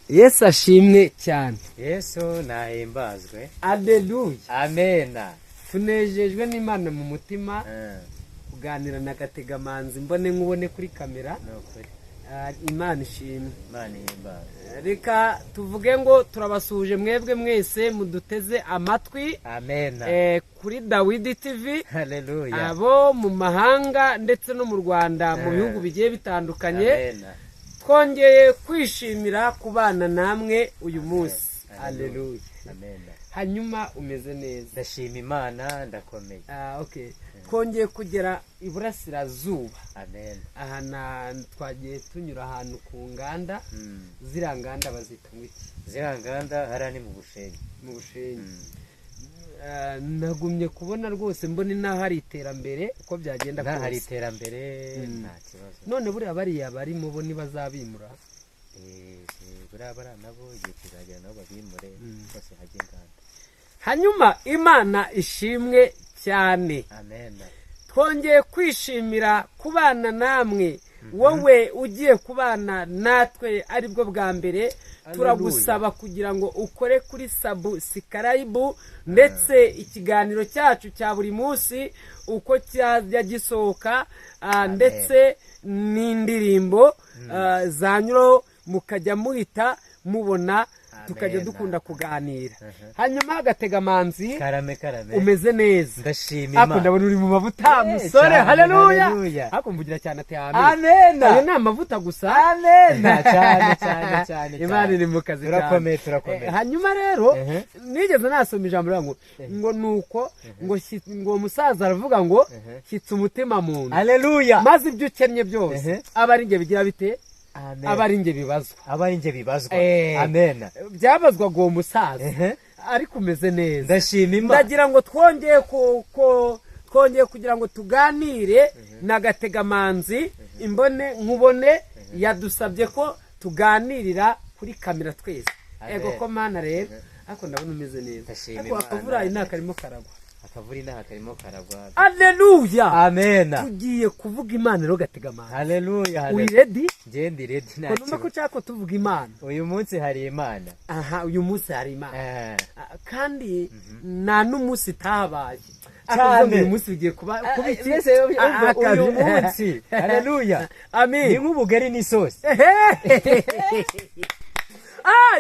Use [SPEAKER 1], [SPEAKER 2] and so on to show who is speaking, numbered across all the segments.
[SPEAKER 1] Yesu ashimwe cyane.
[SPEAKER 2] Yesu nahimbazwe.
[SPEAKER 1] Aleluya.
[SPEAKER 2] Amena.
[SPEAKER 1] Tunejejwe n'Imana mu mutima kuganira na Gategamanzi mbone nkubone kuri kamera.
[SPEAKER 2] Ni ukuri.
[SPEAKER 1] Imana ishimwe.
[SPEAKER 2] Imana ihimbazwe.
[SPEAKER 1] Reka tuvuge ngo turabasuhuje mwebwe mwese muduteze amatwi.
[SPEAKER 2] Amena.
[SPEAKER 1] Kuri Dawidi TV.
[SPEAKER 2] Haleluya.
[SPEAKER 1] Abo mu mahanga ndetse no mu Rwanda, mu bihugu bigiye bitandukanye.
[SPEAKER 2] Amena.
[SPEAKER 1] Twongeye kwishimira kubana namwe uyu munsi. Aleluya.
[SPEAKER 2] Amena.
[SPEAKER 1] Hanyuma umeze neza?
[SPEAKER 2] Ndashima Imana, ndakomeye.
[SPEAKER 1] Okay. Twongeye kugera iburasirazuba.
[SPEAKER 2] Amena.
[SPEAKER 1] Aha twagiye tunyura ahantu ku nganda. Ziriya nganda bazita ngo iki?
[SPEAKER 2] Ziriya nganda hariya ni mu Bushenyi.
[SPEAKER 1] Mu Bushenyi. Nagumye kubona rwose, mbona inaha hari iterambere uko byagenda
[SPEAKER 2] Nta hari
[SPEAKER 1] kose.
[SPEAKER 2] iterambere, nta kibazo.
[SPEAKER 1] None buriya bariya barimo bo ntibazabimura?
[SPEAKER 2] Buriya bariya nabo igihe kizagera nabo babimure, hose hajye inganda.
[SPEAKER 1] Hanyuma Imana ishimwe cyane.
[SPEAKER 2] Amena.
[SPEAKER 1] Twongeye kwishimira kubana namwe. Wowe ugiye kubana natwe aribwo bwa mbere, turagusaba kugira ngo ukore kuri subscribe, ndetse ikiganiro cyacu cya buri munsi uko cyajya gisohoka, ndetse n'indirimbo zanyuraho mukajya muhita mubona, tukajya
[SPEAKER 2] Amen.
[SPEAKER 1] dukunda kuganira. Hanyuma Gategamanzi.
[SPEAKER 2] Karame, karame.
[SPEAKER 1] Umeze neza?
[SPEAKER 2] Ndashima
[SPEAKER 1] Ariko
[SPEAKER 2] Imana.
[SPEAKER 1] ndabona uri mu mavuta, musore.
[SPEAKER 2] Cyane,
[SPEAKER 1] Haleluya.
[SPEAKER 2] haleluya.
[SPEAKER 1] Ariko mvugira cyane ati amen.
[SPEAKER 2] Amena.
[SPEAKER 1] Ayo ni amavuta gusa.
[SPEAKER 2] Amena cyane cyane cyane.
[SPEAKER 1] Imana iri mu kazi cyane.
[SPEAKER 2] Turakomeye, turakomeye.
[SPEAKER 1] Hanyuma rero nigeze nasoma ijambo rivuga ngo nuko ngo uwo musaza aravuga ngo shyitsa umutima mu nda,
[SPEAKER 2] Haleluya.
[SPEAKER 1] maze ibyo ukennye byose aba ari njye bigira bite?
[SPEAKER 2] Amen.
[SPEAKER 1] Aba ari njye bibazwa.
[SPEAKER 2] Aba ari njye bibazwa. Amena.
[SPEAKER 1] Byabazwaga uwo musaza. Ariko umeze neza?
[SPEAKER 2] Ndashima Imana.
[SPEAKER 1] Ndagira ngo twongeye twongeye kugira ngo tuganire na Gategamanzi imbone nkubone. Yadusabye ko tuganirira kuri kamera twese.
[SPEAKER 2] Amen.
[SPEAKER 1] Ego ko Mana rero, ariko ndabona umeze neza.
[SPEAKER 2] Ndashima
[SPEAKER 1] Ariko
[SPEAKER 2] Imana.
[SPEAKER 1] akavura inaha karimo karagwa.
[SPEAKER 2] Akavura inaha karimo karagwa.
[SPEAKER 1] Aleluya.
[SPEAKER 2] Amena.
[SPEAKER 1] Tugiye kuvuga Imana rero, Gategamanzi.
[SPEAKER 2] Haleluya.
[SPEAKER 1] Uri ready?
[SPEAKER 2] Njye ndi ready, nta
[SPEAKER 1] Ko numva ko
[SPEAKER 2] kibazo.
[SPEAKER 1] ushaka ko tuvuga Imana.
[SPEAKER 2] Uyu munsi hari Imana.
[SPEAKER 1] Aha, uyu munsi hari Imana. Kandi nta n'umunsi itahabaye.
[SPEAKER 2] Cyane.
[SPEAKER 1] Akavuga ngo uyu munsi bigiye kuba iki?
[SPEAKER 2] Mbese uyu munsi, haleluya,
[SPEAKER 1] Amin.
[SPEAKER 2] ni nk'ubugari n'isosi.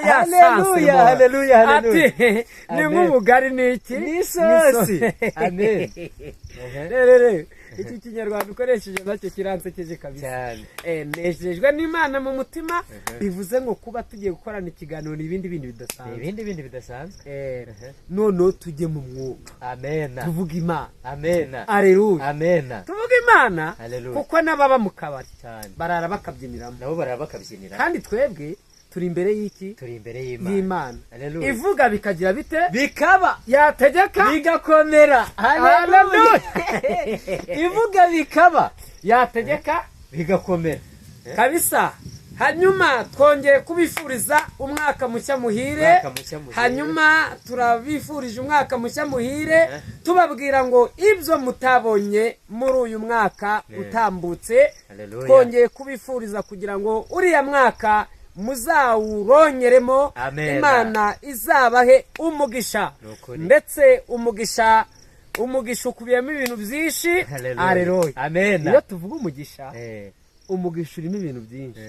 [SPEAKER 1] Ya.
[SPEAKER 2] Haleluya,
[SPEAKER 1] Sanse.
[SPEAKER 2] haleluya, haleluya.
[SPEAKER 1] Ati ni
[SPEAKER 2] Amen.
[SPEAKER 1] nk'ubugari n'iki?
[SPEAKER 2] N'isosi. Amen.
[SPEAKER 1] Rero iki Kinyarwanda ukoresheje nacyo kiransekeje kabisa.
[SPEAKER 2] Cyane.
[SPEAKER 1] Nejejwe n'Imana mu mutima, bivuze ngo kuba tugiye gukorana ikiganiro ni ibindi bintu
[SPEAKER 2] Ni
[SPEAKER 1] bidasanzwe.
[SPEAKER 2] ibindi bindi bidasanzwe.
[SPEAKER 1] Noneho tujye mu mwuka.
[SPEAKER 2] Amena.
[SPEAKER 1] Tuvuge Imana.
[SPEAKER 2] Amena.
[SPEAKER 1] Aleluya.
[SPEAKER 2] Amena.
[SPEAKER 1] Tuvuge Imana.
[SPEAKER 2] Haleluya.
[SPEAKER 1] Kuko n'ababa mu kabari
[SPEAKER 2] Cyane.
[SPEAKER 1] barara bakabyiniramo.
[SPEAKER 2] Nabo baraba bakabyinira.
[SPEAKER 1] Kandi twebwe turi imbere y'iki?
[SPEAKER 2] Turi imbere y'Imana.
[SPEAKER 1] Y'Imana.
[SPEAKER 2] Haleluya.
[SPEAKER 1] Ivuga bikagira bite?
[SPEAKER 2] Bikaba.
[SPEAKER 1] Yategeka
[SPEAKER 2] Bigakomera.
[SPEAKER 1] Haleluya.
[SPEAKER 2] Haleluya. Ivuga bikaba.
[SPEAKER 1] Yategeka
[SPEAKER 2] bigakomera.
[SPEAKER 1] Kabisa. Hanyuma twongeye kubifuriza umwaka mushya muhire.
[SPEAKER 2] Umwaka mushya muhire.
[SPEAKER 1] Hanyuma turabifurije umwaka mushya muhire, tubabwira ngo ibyo mutabonye muri uyu mwaka utambutse,
[SPEAKER 2] Haleluya.
[SPEAKER 1] twongeye kubifuriza kugira ngo uriya mwaka muzawuronyeremo.
[SPEAKER 2] Amen.
[SPEAKER 1] Imana izabahe umugisha.
[SPEAKER 2] Ni ukuri.
[SPEAKER 1] Ndetse umugisha ukubiyemo ibintu byinshi.
[SPEAKER 2] Haleluya.
[SPEAKER 1] Aleluya.
[SPEAKER 2] Amen.
[SPEAKER 1] Iyo tuvuga umugisha, umugisha urimo ibintu byinshi.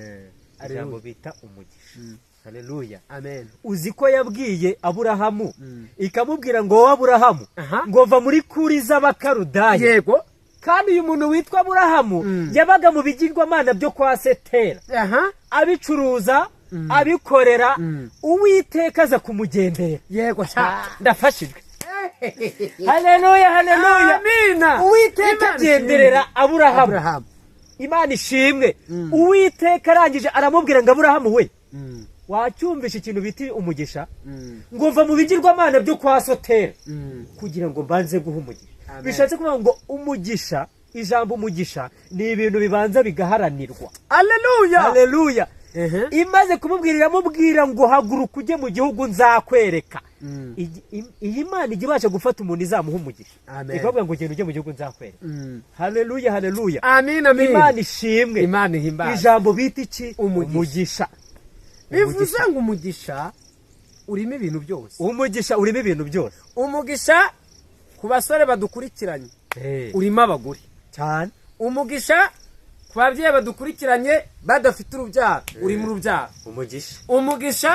[SPEAKER 1] Haleluya.
[SPEAKER 2] Ijambo bita umugisha, haleluya.
[SPEAKER 1] Amen.
[SPEAKER 2] Uzi ko yabwiye Aburahamu, ikamubwira ngo: "Wowe Aburahamu, ngo va muri kuri z'Abakarudaya." Kandi uyu muntu witwa Aburahamu yabaga mu bigirwamana byo kwa Setera, abicuruza, abikorera. Uwiteka aza kumugendera.
[SPEAKER 1] Yego sha, ndafashijwe.
[SPEAKER 2] Haleluya, haleluya.
[SPEAKER 1] Amina.
[SPEAKER 2] Uwiteka
[SPEAKER 1] Imana
[SPEAKER 2] agenderera
[SPEAKER 1] ishimwe.
[SPEAKER 2] Aburahamu.
[SPEAKER 1] Aburahamu.
[SPEAKER 2] Imana ishimwe. Uwiteka arangije aramubwira ngo: "Aburahamu we, wacyumvisha ikintu bita umugisha, ngo va mu bigirwamana byo kwa Sotera kugira ngo mbanze guha umugisha."
[SPEAKER 1] Amen.
[SPEAKER 2] Bishatse kuvuga ngo umugisha, ijambo umugisha ni ibintu bibanza bigaharanirwa.
[SPEAKER 1] Aleluya.
[SPEAKER 2] Haleluya. Imaze kumubwira, iramubwira ngo: "Haguruka ujye mu gihugu nzakwereka." Iyi Mana ijya ibasha gufata umuntu izamuha umugisha,
[SPEAKER 1] Amen.
[SPEAKER 2] ikavuga ngo: "Genda ujye mu gihugu nzakwereka." Haleluya, haleluya.
[SPEAKER 1] Amin, amin.
[SPEAKER 2] Imana ishimwe.
[SPEAKER 1] Imana ihimbaze.
[SPEAKER 2] Ijambo bita iki?
[SPEAKER 1] Umugisha.
[SPEAKER 2] Umugisha.
[SPEAKER 1] Bivuze ngo umugisha urimo ibintu byose.
[SPEAKER 2] Umugisha urimo ibintu byose.
[SPEAKER 1] Umugisha ku basore badukurikiranye urimo abagore
[SPEAKER 2] cyane.
[SPEAKER 1] Umugisha ku babyeyi badukurikiranye badafite urubyaro urimo urubyaro.
[SPEAKER 2] Umugisha.
[SPEAKER 1] Umugisha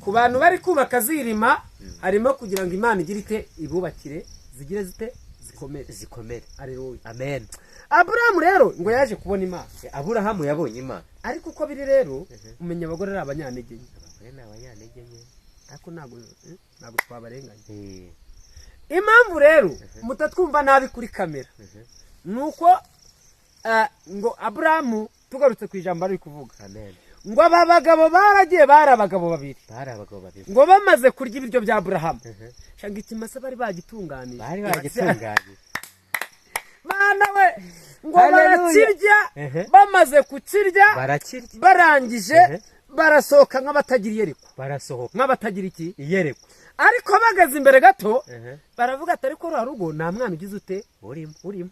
[SPEAKER 1] ku bantu bari kubaka zirima harimo kugira ngo Imana igire ite, ibubakire, zigire zite, zikomere.
[SPEAKER 2] Zikomere.
[SPEAKER 1] Aleluya.
[SPEAKER 2] Amen.
[SPEAKER 1] Aburahamu rero ngo yaje kubona Imana.
[SPEAKER 2] Aburahamu yabonye Imana.
[SPEAKER 1] Ariko uko biri rero, umenya abagore ari abanyantege nke.
[SPEAKER 2] Abagore ni abanyantege nke.
[SPEAKER 1] Ariko ntabwo twabarenganya. Impamvu rero mutatwumva nabi kuri kamera ni uko ngo Aburahamu, tugarutse ku ijambo ari kuvuga,
[SPEAKER 2] Amen.
[SPEAKER 1] ngo aba bagabo baragiye, bari abagabo babiri.
[SPEAKER 2] Bari abagabo babiri.
[SPEAKER 1] Ngo bamaze kurya ibiryo bya Aburahamu, shanga ikimasa bari bagitunganije.
[SPEAKER 2] Bari bagitunganije.
[SPEAKER 1] Mana we, ngo
[SPEAKER 2] Haleluya.
[SPEAKER 1] barakirya. Bamaze kukirya,
[SPEAKER 2] barakirya,
[SPEAKER 1] barangije barasohoka nk'abatagira iyerekwa.
[SPEAKER 2] Barasohoka.
[SPEAKER 1] Nk'abatagira iki?
[SPEAKER 2] Iyerekwa.
[SPEAKER 1] Ariko bageze imbere gato baravuga ati: "Ariko ruriya rugo nta mwana ugize ute?"
[SPEAKER 2] Urimo.
[SPEAKER 1] Urimo.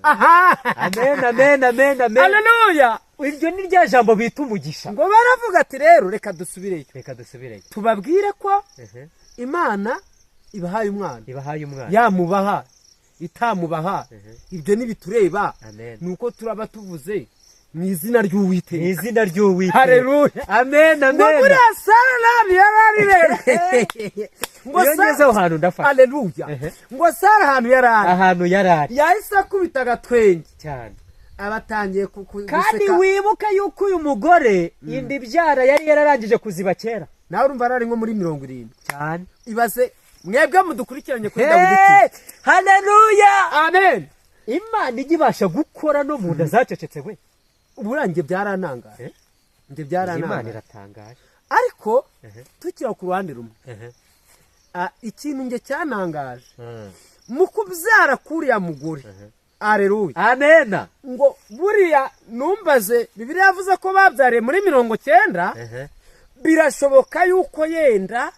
[SPEAKER 1] Aha.
[SPEAKER 2] Amen, amen, amen, amen.
[SPEAKER 1] Haleluya.
[SPEAKER 2] Iryo ni rya jambo bita umugisha.
[SPEAKER 1] Ngo baravuga ati: "Rero reka dusubireyo,
[SPEAKER 2] reka dusubireyo,
[SPEAKER 1] tubabwire ko Imana ibahaye umwana."
[SPEAKER 2] Ibahaye umwana.
[SPEAKER 1] Yamubaha, itamubaha, ibyo ntibitureba.
[SPEAKER 2] Amen.
[SPEAKER 1] Ni uko turaba tuvuze mu izina ry'Uwiteka.
[SPEAKER 2] Mu izina ry'Uwiteka.
[SPEAKER 1] Haleluya.
[SPEAKER 2] Amen.
[SPEAKER 1] Ngo
[SPEAKER 2] Amen.
[SPEAKER 1] buriya Sara nabi yari ari rero ngo
[SPEAKER 2] Iyo ngeze aho hantu ndafashe.
[SPEAKER 1] Haleluya. Ngo Sara ahantu yari ari,
[SPEAKER 2] ahantu yari ari,
[SPEAKER 1] yahise akubita agatwenge,
[SPEAKER 2] cyane,
[SPEAKER 1] abatangiye
[SPEAKER 2] kandi
[SPEAKER 1] guseka.
[SPEAKER 2] Wibuke yuko uyu mugore inda ibyara yari yararangije kuziba kera.
[SPEAKER 1] Nawe urumva yari ari nko muri 70.
[SPEAKER 2] Cyane.
[SPEAKER 1] Ibaze mwebwe mudukurikiranye kuri Dawidi
[SPEAKER 2] Hey!
[SPEAKER 1] TV.
[SPEAKER 2] Haleluya.
[SPEAKER 1] Amen.
[SPEAKER 2] Imana ijya ibasha gukora no mu nda zacecetse we.
[SPEAKER 1] Uburangiye byaranangaje. Njye
[SPEAKER 2] Imana
[SPEAKER 1] byaranangaje.
[SPEAKER 2] iratangaje.
[SPEAKER 1] Ariko tukira ku ruhande rumwe, ikintu njye cyanangaje mu kubyara k'uriya mugore, aleluya,
[SPEAKER 2] Amena.
[SPEAKER 1] ngo buriya numbaze, Bibiliya yavuze ko babyariye muri 90. Birashoboka yuko yenda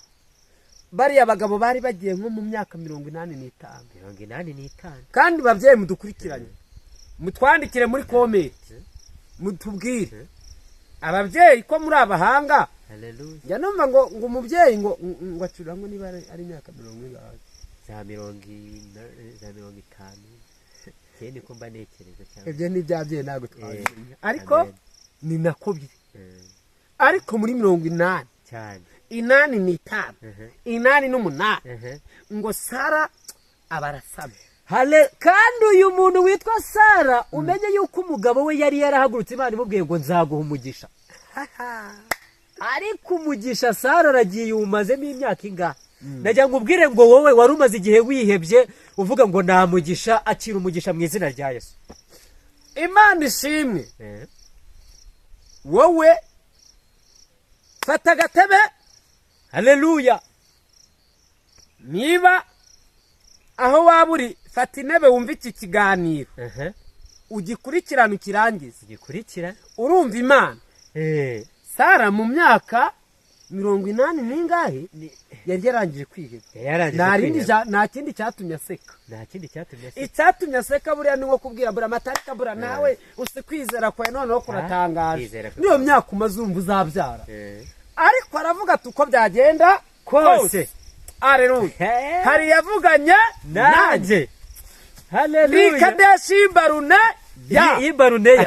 [SPEAKER 1] bariya bagabo bari bagiye nko mu myaka 85.
[SPEAKER 2] 85.
[SPEAKER 1] Kandi babyeyi mudukurikiranye, mutwandikire muri comment, mutubwire, ababyeyi ko muri abahanga.
[SPEAKER 2] Haleluya.
[SPEAKER 1] Njya numva ngo umubyeyi ngo acura ngo niba ari imyaka mirongo ingahe.
[SPEAKER 2] Za 40, za 50, njye niko mba ntekereza cyangwa
[SPEAKER 1] Ibyo ni iby'ababyeyi, ntabwo twabimenya, ariko
[SPEAKER 2] Amen.
[SPEAKER 1] ni nako biri. Ariko muri 80,
[SPEAKER 2] cyane,
[SPEAKER 1] 85, 88, ngo Sara aba arasamye.
[SPEAKER 2] Hale, kandi uyu muntu witwa Sara, umenye yuko umugabo we yari yarahagurutse Imana imubwiye ngo nzaguha umugisha, ariko umugisha Sara aragiye uwumazemo imyaka ingahe? Nagira ngo ubwire ngo wowe wari umaze igihe wihebye uvuga ngo nta mugisha, akira umugisha mu izina rya Yesu.
[SPEAKER 1] Imana ishimwe. Wowe fata agatebe.
[SPEAKER 2] Haleluya.
[SPEAKER 1] Niba aho waba uri, fata intebe wumve iki kiganiro, ugikurikirane ukirangize.
[SPEAKER 2] Gikurikira.
[SPEAKER 1] Urumva Imana, Sara mu myaka 80 n'ingahe yari yarangije kwiheba.
[SPEAKER 2] Yarangije
[SPEAKER 1] Nta rindi
[SPEAKER 2] kwiheba.
[SPEAKER 1] Nta kindi cyatumye aseka.
[SPEAKER 2] Nta kindi cyatumye aseka.
[SPEAKER 1] Icyatumye aseka buriya ni nko kubwira buriya amatarika buriya nawe usi kwizera kwawe noneho kuratangaje.
[SPEAKER 2] Kwizera kwe.
[SPEAKER 1] Niyo myaka umaze urumva uzabyara, ariko aravuga ati uko byagenda
[SPEAKER 2] kose,
[SPEAKER 1] aleluya, hari yavuganye
[SPEAKER 2] nanjye. Haleluya.
[SPEAKER 1] Rikadeshi barune ya.
[SPEAKER 2] Y'ibaruneya.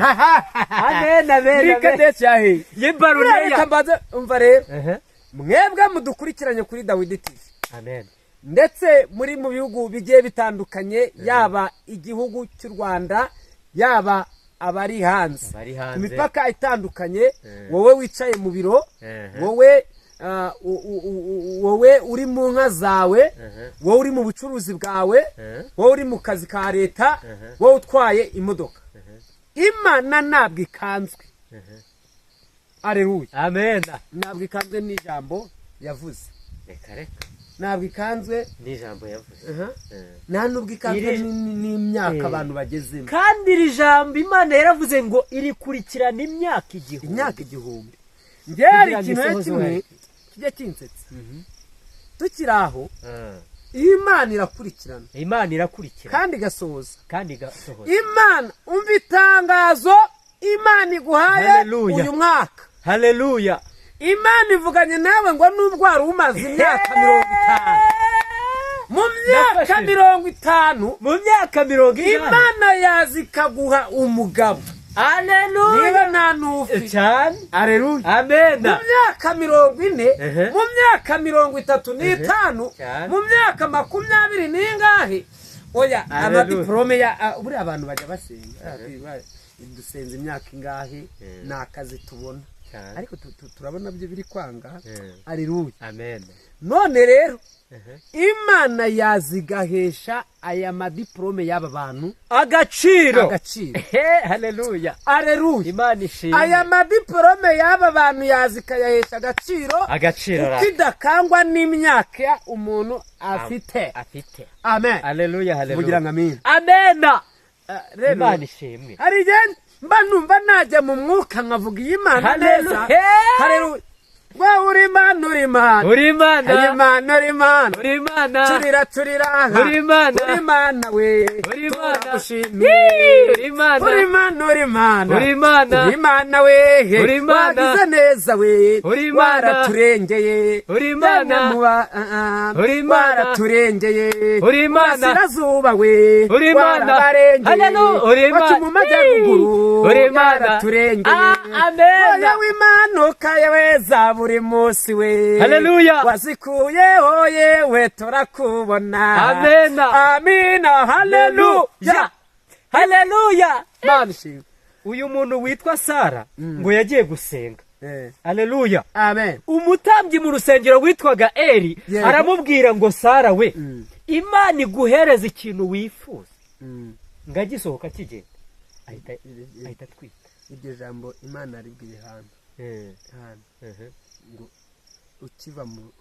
[SPEAKER 2] Amen, amen, amen.
[SPEAKER 1] Rikadeshi yahe?
[SPEAKER 2] Y'ibaruneya.
[SPEAKER 1] Reka mbanze umva rero, mwebwe mudukurikiranye kuri Dawidi TV,
[SPEAKER 2] Amen.
[SPEAKER 1] ndetse muri mu bihugu bigiye bitandukanye, yaba igihugu cy'u Rwanda, yaba abari hanze,
[SPEAKER 2] Abari hanze.
[SPEAKER 1] ku mipaka itandukanye, wowe wicaye mu biro, wowe wowe uri mu nka zawe, wowe uri mu bucuruzi bwawe, wowe uri mu kazi ka leta, wowe utwaye imodoka, Imana ntabwo ikanzwe, aleluya,
[SPEAKER 2] Amen.
[SPEAKER 1] ntabwo ikanzwe n'ijambo yavuze.
[SPEAKER 2] Reka reka.
[SPEAKER 1] Ntabwo ikanzwe
[SPEAKER 2] n'ijambo yavuze.
[SPEAKER 1] Nta nubwo ikanzwe n'imyaka abantu bagezemo.
[SPEAKER 2] Kandi iri jambo Imana yaravuze ngo irikurikirana imyaka 1000.
[SPEAKER 1] Imyaka 1000. Njyewe hari
[SPEAKER 2] Kugira ngo
[SPEAKER 1] ikintu
[SPEAKER 2] isohoze
[SPEAKER 1] kimwe
[SPEAKER 2] uruhare.
[SPEAKER 1] kijya kinsetsa tukiri aho. Iyo Imana irakurikirana,
[SPEAKER 2] Imana irakurikira,
[SPEAKER 1] kandi igasohoza.
[SPEAKER 2] Kandi igasohoza.
[SPEAKER 1] Imana, umva itangazo Imana iguhaye
[SPEAKER 2] Haleluya.
[SPEAKER 1] uyu mwaka.
[SPEAKER 2] Haleluya.
[SPEAKER 1] Imana ivuganye nawe ngo nubwo wari umaze imyaka 50, mu myaka 50,
[SPEAKER 2] mu myaka 40,
[SPEAKER 1] Imana yaza ikaguha umugabo.
[SPEAKER 2] Aleluya.
[SPEAKER 1] Niba nta n'ufite.
[SPEAKER 2] Cyane.
[SPEAKER 1] Aleluya.
[SPEAKER 2] Amen.
[SPEAKER 1] Mu myaka 40, mu myaka 35, mu myaka 20 n'ingahe, oya, amadiplome ya buriya abantu bajya basenga, dusenze imyaka ingahe, ni akazi tubona, ariko turabona byo biri kwanga. Aleluya.
[SPEAKER 2] Amen.
[SPEAKER 1] None rero Imana yazigahesha aya madiplome y'aba bantu
[SPEAKER 2] agaciro.
[SPEAKER 1] Agaciro.
[SPEAKER 2] Haleluya.
[SPEAKER 1] Aleluya.
[SPEAKER 2] Imana ishimwe.
[SPEAKER 1] Aya madiplome y'aba bantu yazikayahesha agaciro.
[SPEAKER 2] Agaciro.
[SPEAKER 1] Kuko idakangwa n'imyaka umuntu afite.
[SPEAKER 2] Afite.
[SPEAKER 1] Amen.
[SPEAKER 2] Haleluya, haleluya.
[SPEAKER 1] Mugira ngo amen.
[SPEAKER 2] Amen.
[SPEAKER 1] Rero
[SPEAKER 2] Imana ishimwe.
[SPEAKER 1] Hari igihe mba numva najya mu mwuka nkavuga iyi Mana neza. Haleluya. Wa uri Imana, uri Imana.
[SPEAKER 2] Uri Imana.
[SPEAKER 1] Uri Imana, uri Imana.
[SPEAKER 2] Uri Imana.
[SPEAKER 1] Turira, turira.
[SPEAKER 2] Uri Imana.
[SPEAKER 1] Uri Imana we.
[SPEAKER 2] Uri Imana.
[SPEAKER 1] Turagushimiye.
[SPEAKER 2] Uri Imana.
[SPEAKER 1] Uri Imana, uri Imana.
[SPEAKER 2] Uri Imana.
[SPEAKER 1] Uri Imana we.
[SPEAKER 2] Uri Imana.
[SPEAKER 1] Wagize neza we.
[SPEAKER 2] Uri Imana.
[SPEAKER 1] Waraturengeye.
[SPEAKER 2] Uri Imana. Uri Imana.
[SPEAKER 1] Waraturengeye.
[SPEAKER 2] Uri Imana.
[SPEAKER 1] Burasirazuba we.
[SPEAKER 2] Uri Imana.
[SPEAKER 1] Warabarengeye.
[SPEAKER 2] Haleluya. Uri Imana.
[SPEAKER 1] Wacu mu majyaruguru.
[SPEAKER 2] Uri Imana.
[SPEAKER 1] Yaraturengeye.
[SPEAKER 2] Amen.
[SPEAKER 1] Oya w'imanuka yewe za buri munsi we.
[SPEAKER 2] Haleluya.
[SPEAKER 1] Wazikuyeho yewe turakubona.
[SPEAKER 2] Amena.
[SPEAKER 1] Amina. Haleluya.
[SPEAKER 2] Haleluya.
[SPEAKER 1] Imana ishimwe.
[SPEAKER 2] Uyu muntu witwa Sara ngo yagiye gusenga. Haleluya.
[SPEAKER 1] Amen.
[SPEAKER 2] Umutambyi mu rusengero witwaga Eli aramubwira ngo Sara we, Imana iguhereza ikintu wifuza. Ngo agisohoka kigenda ahita atwita.
[SPEAKER 1] Iryo jambo Imana aribwiye hano. Hano. Ngo ukiva mu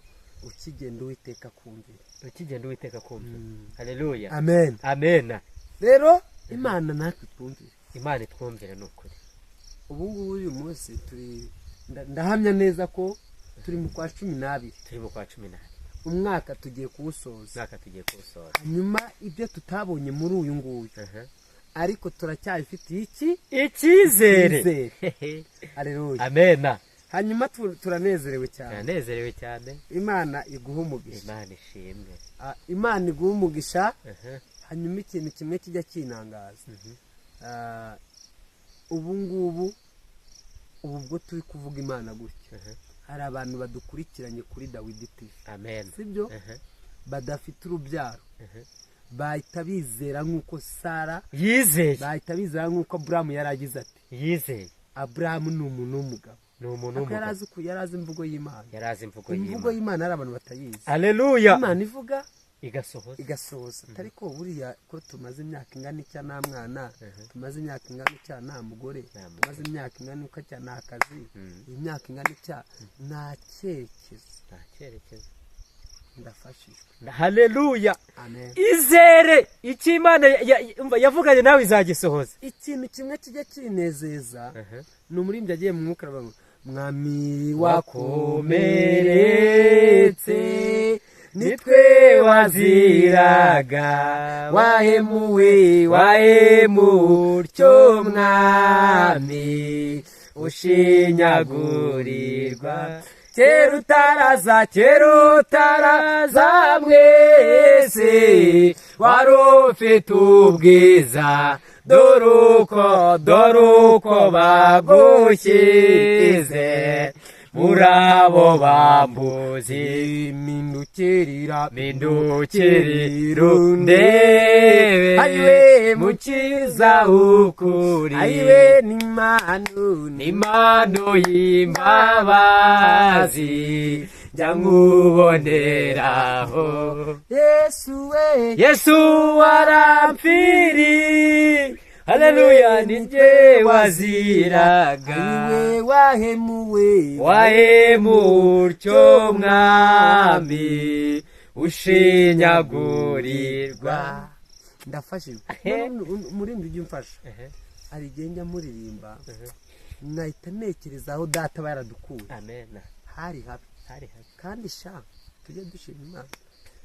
[SPEAKER 1] ukigenda Uwiteka kumvira.
[SPEAKER 2] Ukigenda Uwiteka kumvira. Haleluya.
[SPEAKER 1] Amen.
[SPEAKER 2] Amen.
[SPEAKER 1] Rero Imana natwe twumvire.
[SPEAKER 2] Imana itwumvire ni ukuri.
[SPEAKER 1] Ubu ngubu uyu munsi turi ndahamya neza ko turi mu kwa 12.
[SPEAKER 2] Turi mu kwa 12.
[SPEAKER 1] Umwaka tugiye kuwusoza.
[SPEAKER 2] Umwaka tugiye kuwusoza.
[SPEAKER 1] Nyuma ibyo tutabonye muri uyu nguyu. Ariko turacyabifitiye iki?
[SPEAKER 2] Icyizere.
[SPEAKER 1] Haleluya.
[SPEAKER 2] Amen.
[SPEAKER 1] Hanyuma turanezerewe cyane.
[SPEAKER 2] Turanezerewe cyane.
[SPEAKER 1] Imana iguha umugisha.
[SPEAKER 2] Imana ishimwe.
[SPEAKER 1] Imana iguha umugisha. Hanyuma ikintu kimwe kijya kinangaza. Ubu ngubu ubwo turi kuvuga Imana gutya. Hari abantu badukurikiranye kuri Dawidi TV.
[SPEAKER 2] Amen.
[SPEAKER 1] Sibyo? Badafite urubyaro. Bahita bizera nk'uko Sara
[SPEAKER 2] yizeye.
[SPEAKER 1] Bahita bizera nk'uko Abrahamu yaragize ati.
[SPEAKER 2] Yizeye.
[SPEAKER 1] Abrahamu ni umuntu w'umugabo.
[SPEAKER 2] Ni umuntu w'umugabo.
[SPEAKER 1] Yarazi imvugo y'Imana.
[SPEAKER 2] Yarazi imvugo y'Imana.
[SPEAKER 1] Imvugo y'Imana hari abantu batayizi.
[SPEAKER 2] Haleluya.
[SPEAKER 1] Imana ivuga
[SPEAKER 2] igasohoza.
[SPEAKER 1] Igasohoza. Ariko buriya ko tumaze imyaka ingana icya nta mwana, tumaze imyaka ingana icya nta mugore, tumaze imyaka ingana icya nta kazi, imyaka ingana icya nta cyerekezo.
[SPEAKER 2] Nta cyerekezo.
[SPEAKER 1] Ndafashijwe.
[SPEAKER 2] Haleluya.
[SPEAKER 1] Amen.
[SPEAKER 2] Izere icyo Imana yavuganye nawe izagisohoza.
[SPEAKER 1] Ikintu kimwe kijya kinezeza ni umuririmbyi agiye mu mwuka aravuga ngo Mwami wakomeretse nitwe waziraga wahemuwe wahemutyo mwami ushinyagurirwa kera utaraza mwese wari ufite ubwiza dore uko bagushyize muri abo bambuzi mindukirira
[SPEAKER 2] ndebe
[SPEAKER 1] ayiwe
[SPEAKER 2] mukiza ukuri
[SPEAKER 1] ayiwe n'imanu
[SPEAKER 2] n'imanu y'imbabazi njya nkuboneraho
[SPEAKER 1] Yesu we
[SPEAKER 2] Yesu warampfiri Haleluya ninjye waziraga
[SPEAKER 1] ayiwe wahemuwe
[SPEAKER 2] wahemutyo mwami ushinyagurirwa.
[SPEAKER 1] Ndafashijwe umuririmbyi ujya umfasha hari igihe njya muririmba nkahita ntekereza aho data baradukuye.
[SPEAKER 2] Amen.
[SPEAKER 1] Hari habi
[SPEAKER 2] Hari habi
[SPEAKER 1] kandi sha tujye dushima Imana.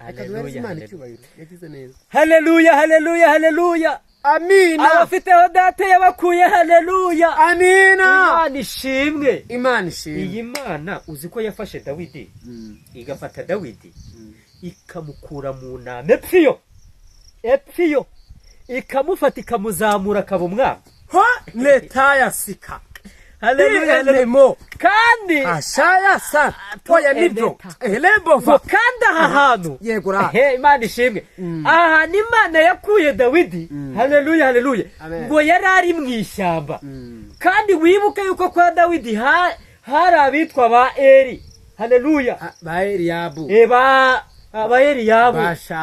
[SPEAKER 1] Reka duhereze Imana icyubahiro, yagize neza.
[SPEAKER 2] Haleluya, haleluya, haleluya.
[SPEAKER 1] Amina.
[SPEAKER 2] Abafiteho data yabakuye, haleluya.
[SPEAKER 1] Amina.
[SPEAKER 2] Imana ishimwe.
[SPEAKER 1] Imana ishimwe.
[SPEAKER 2] Iyi Mana uzi ko yafashe Dawidi, igafata Dawidi ikamukura mu nama epfiyo epfiyo, ikamufata ikamuzamura akaba umwami.
[SPEAKER 1] Ho leta sika.
[SPEAKER 2] Haleluya.
[SPEAKER 1] Elemo.
[SPEAKER 2] Kandi
[SPEAKER 1] ashaya sa oya nibyo elebova.
[SPEAKER 2] Kandi aha hantu
[SPEAKER 1] yego ra.
[SPEAKER 2] Imana ishimwe. Aha hantu Imana yakuye Dawidi, haleluya, haleluya, ngo yari ari mu ishyamba. Kandi wibuke yuko kwa Dawidi hari abitwa ba Eri, haleluya,
[SPEAKER 1] ba Eliyabu,
[SPEAKER 2] ba Eliyabu,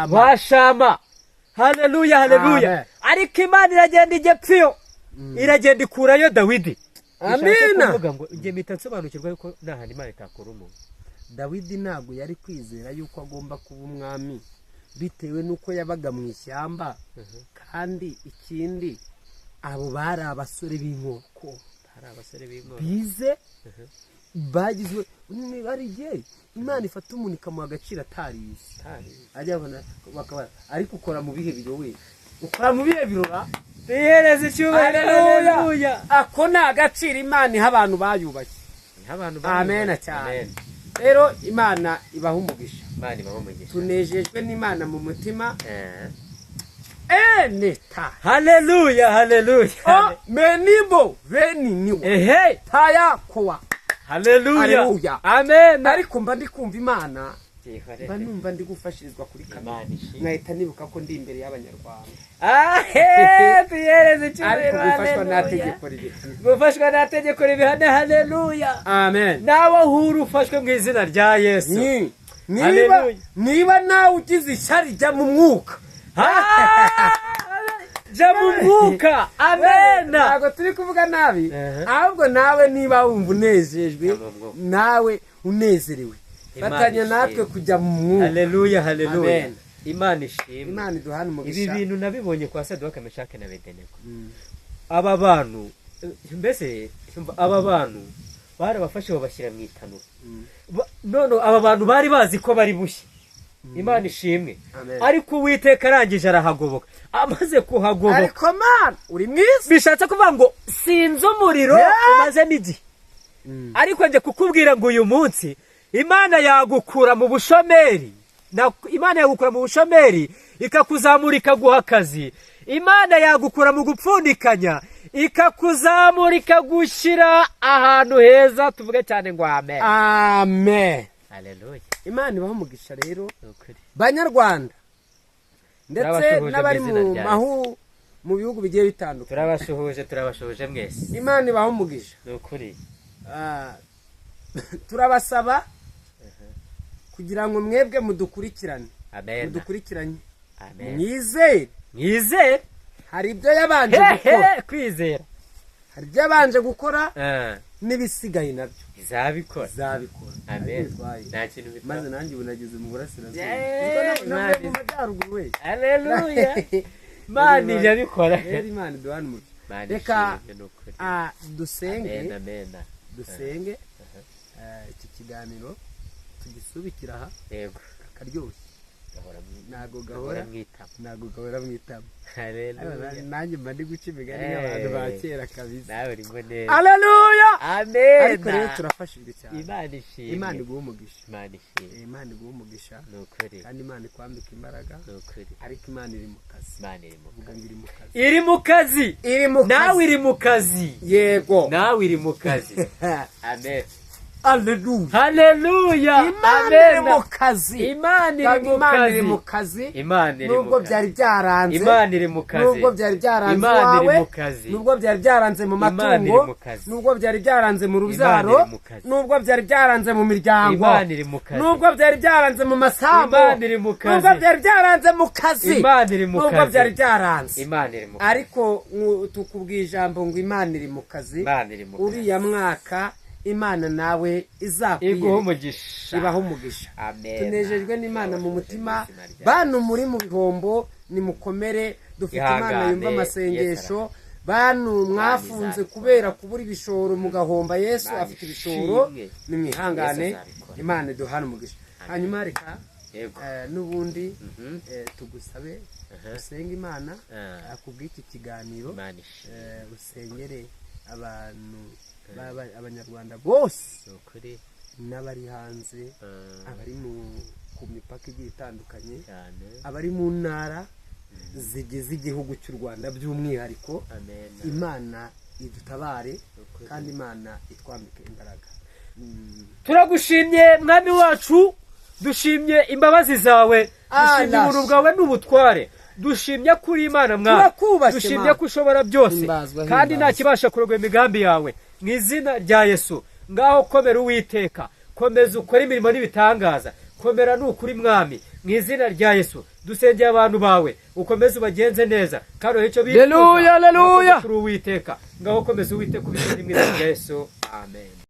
[SPEAKER 2] ba Shama, haleluya, haleluya. Ariko Imana iragenda ijya pfiyo, iragenda ikurayo Dawidi.
[SPEAKER 1] Amina.
[SPEAKER 2] Kuvuga ngo njye mpita nsobanukirwa yuko nta hantu Imana itakura umuntu.
[SPEAKER 1] Dawidi ntabwo yari kwizera yuko agomba kuba umwami bitewe n'uko yabaga mu ishyamba. Kandi ikindi abo bari abasore b'inkoko, bize, bagizwe ari igihe Imana ifata umuntu ikamuha agaciro atarize, ajya abona bakaba ariko ukora mu bihe biro, we ukora mu bihe birora.
[SPEAKER 2] Tuyihereze icyubahiro, haleluya.
[SPEAKER 1] Ako ni agaciro Imana iha abantu bayubashye. Amen cyane. Rero Imana ibaha umugisha. Tunejejwe n'Imana mu mutima. Eneta.
[SPEAKER 2] Haleluya, haleluya.
[SPEAKER 1] O menimbo veniniwe.
[SPEAKER 2] Ehe.
[SPEAKER 1] Taya kowa.
[SPEAKER 2] Haleluya. Amen.
[SPEAKER 1] Ariko mba ndi kumva Imana, mba numva ndi gufashirizwa kuri kamera, nkahita nibuka ko ndi imbere y'Abanyarwanda.
[SPEAKER 2] Ahe, tuyihereze icyubahiro,
[SPEAKER 1] gufashwa nta tegeko ribihana.
[SPEAKER 2] Gufashwa nta tegeko ribihana, haleluya.
[SPEAKER 1] Amen.
[SPEAKER 2] Nawe ahura ufashwe mu izina rya Yesu.
[SPEAKER 1] Niba nawe ugize ishyari jya mu mwuka.
[SPEAKER 2] Jya mu mwuka. Amen.
[SPEAKER 1] Ntabwo turi kuvuga nabi, ahubwo nawe niba wumva unejejwe, nawe unezerewe, fatanya natwe kujya mu mwuka.
[SPEAKER 2] Haleluya, haleluya. Imana ishimwe.
[SPEAKER 1] Imana iduhane umugisha.
[SPEAKER 2] Ibi bintu nabibonye kwa Saduka, Meshake na Abedenego. Aba bantu mbese aba bantu barabafashe babashyira mu itanura. None aba bantu bari bazi ko bari bushye. Imana ishimwe. Ariko Uwiteka arangije arahagoboka. Amaze kuhagoboka,
[SPEAKER 1] ariko man uri mwiza.
[SPEAKER 2] Bishatse kuvuga ngo sinzi umuriro umazemo igihe. Ariko nje kukubwira ngo uyu munsi Imana yagukura mu bushomeri. Imana yagukura mu bushomeri ikakuzamura ikaguha akazi. Imana yagukura mu gupfundikanya ikakuzamura ikagushyira ahantu heza. Tuvuge cyane ngo amen.
[SPEAKER 1] Amen.
[SPEAKER 2] Haleluya.
[SPEAKER 1] Imana ibaha umugisha rero Banyarwanda ndetse n'abari mu mahu mu bihugu bigiye bitandukanye.
[SPEAKER 2] Turabashuhuje, turabashuhuje mwese.
[SPEAKER 1] Imana ibaha umugisha.
[SPEAKER 2] Ni ukuri.
[SPEAKER 1] Turabasaba kugira ngo mwebwe mudukurikirane. Mudukurikiranye. Mwizere.
[SPEAKER 2] Mwizere.
[SPEAKER 1] Hari ibyo yabanje gukora.
[SPEAKER 2] Kwizera.
[SPEAKER 1] Hari ibyo yabanje gukora n'ibisigaye nabyo
[SPEAKER 2] izabikora.
[SPEAKER 1] Izabikora.
[SPEAKER 2] Amen. Nta kintu bitwaye.
[SPEAKER 1] Maze nanjye ubu nageze mu burasirazuba. Mu majyaruguru we.
[SPEAKER 2] Haleluya. Imana irabikora.
[SPEAKER 1] Rero Imana iduhane umugisha. Reka dusenge. Dusenge. Iki kiganiro tugisubikira aha.
[SPEAKER 2] Yego.
[SPEAKER 1] Akaryoshye. Ntago gahora ntago gahora mu itama.
[SPEAKER 2] Haleluya.
[SPEAKER 1] Nanjye mba ndi guca imigani nk'abantu ba kera kabisa.
[SPEAKER 2] Nawe urimo neza.
[SPEAKER 1] Haleluya.
[SPEAKER 2] Amen.
[SPEAKER 1] Ariko rero turafashijwe cyane.
[SPEAKER 2] Imana ishimwe.
[SPEAKER 1] Imana iguhe umugisha.
[SPEAKER 2] Imana ishimwe.
[SPEAKER 1] Imana iguhe umugisha.
[SPEAKER 2] Ni ukuri.
[SPEAKER 1] Kandi Imana ikwambika imbaraga.
[SPEAKER 2] Ni ukuri.
[SPEAKER 1] Ariko Imana iri mu kazi.
[SPEAKER 2] Imana iri mu kazi.
[SPEAKER 1] Iri mu kazi.
[SPEAKER 2] Iri mu kazi.
[SPEAKER 1] Iri mu kazi.
[SPEAKER 2] Nawe iri mu kazi.
[SPEAKER 1] Yego.
[SPEAKER 2] Nawe iri mu kazi. Amen.
[SPEAKER 1] Haleluya.
[SPEAKER 2] Haleluya.
[SPEAKER 1] Imana iri mu kazi.
[SPEAKER 2] Imana iri mu kazi.
[SPEAKER 1] Imana iri mu kazi. Nubwo byari byaranze.
[SPEAKER 2] Imana iri mu kazi.
[SPEAKER 1] Nubwo byari byaranze iwawe. Nubwo byari byaranze mu matungo. Nubwo byari byaranze mu rubyaro. Nubwo byari byaranze mu miryango.
[SPEAKER 2] Imana iri mu kazi.
[SPEAKER 1] Nubwo byari byaranze mu masambu.
[SPEAKER 2] Imana iri mu kazi.
[SPEAKER 1] Nubwo byari byaranze mu kazi.
[SPEAKER 2] Imana iri mu kazi.
[SPEAKER 1] Nubwo byari byaranze.
[SPEAKER 2] Imana iri mu kazi.
[SPEAKER 1] Ariko tukubwiye ijambo ngo Imana iri mu kazi.
[SPEAKER 2] Imana iri mu kazi.
[SPEAKER 1] Uriya mwaka Imana nawe
[SPEAKER 2] iguha umugisha.
[SPEAKER 1] Ibaha umugisha.
[SPEAKER 2] Amen.
[SPEAKER 1] Tunejejwe n'Imana mu mutima. Bantu muri mu bihombo nimukomere, dufite Imana yumva amasengesho. Bantu mwafunze kubera kubura ibishoro mugahomba, Yesu afite ibishoro, nimwihangane, Imana iduhane umugisha. Hanyuma reka
[SPEAKER 2] Yego.
[SPEAKER 1] N'ubundi tugusabe usenge Imana
[SPEAKER 2] Ah.
[SPEAKER 1] kubw'iki kiganiro.
[SPEAKER 2] Imana ishimwe.
[SPEAKER 1] Usengere abantu abanyarwanda bose
[SPEAKER 2] Ni ukuri.
[SPEAKER 1] n'abari hanze,
[SPEAKER 2] Ah,
[SPEAKER 1] abari ku mipaka igiye itandukanye,
[SPEAKER 2] cyane.
[SPEAKER 1] abari mu ntara zigize igihugu cy'u Rwanda by'umwihariko.
[SPEAKER 2] Amen.
[SPEAKER 1] Imana idutabare
[SPEAKER 2] Ukuri.
[SPEAKER 1] kandi Imana itwambike imbaraga.
[SPEAKER 2] Turagushimye, Mwami wacu, dushimye imbabazi zawe, dushimye
[SPEAKER 1] Allah.
[SPEAKER 2] ubuntu bwawe n'ubutware, dushimye kuri Imana Mwami.
[SPEAKER 1] Turakubashye,
[SPEAKER 2] Dushimye
[SPEAKER 1] Mana.
[SPEAKER 2] ko ushobora byose
[SPEAKER 1] Himbazwa,
[SPEAKER 2] kandi nta
[SPEAKER 1] himbazwa.
[SPEAKER 2] kibasha kurogoya imigambi yawe, mu izina rya Yesu. Ngaho komera, Uwiteka, komeza ukore imirimo n'ibitangaza. Komera ni ukuri, Mwami, mu izina rya Yesu. Dusengeye abantu bawe, ukomeze ubagenze neza kandi uhe icyo bifuza.
[SPEAKER 1] Haleluya, haleluya.
[SPEAKER 2] Urakoze kuri Uwiteka. Ngaho komeza, Uwiteka, ubishyire mu izina rya Yesu, amen.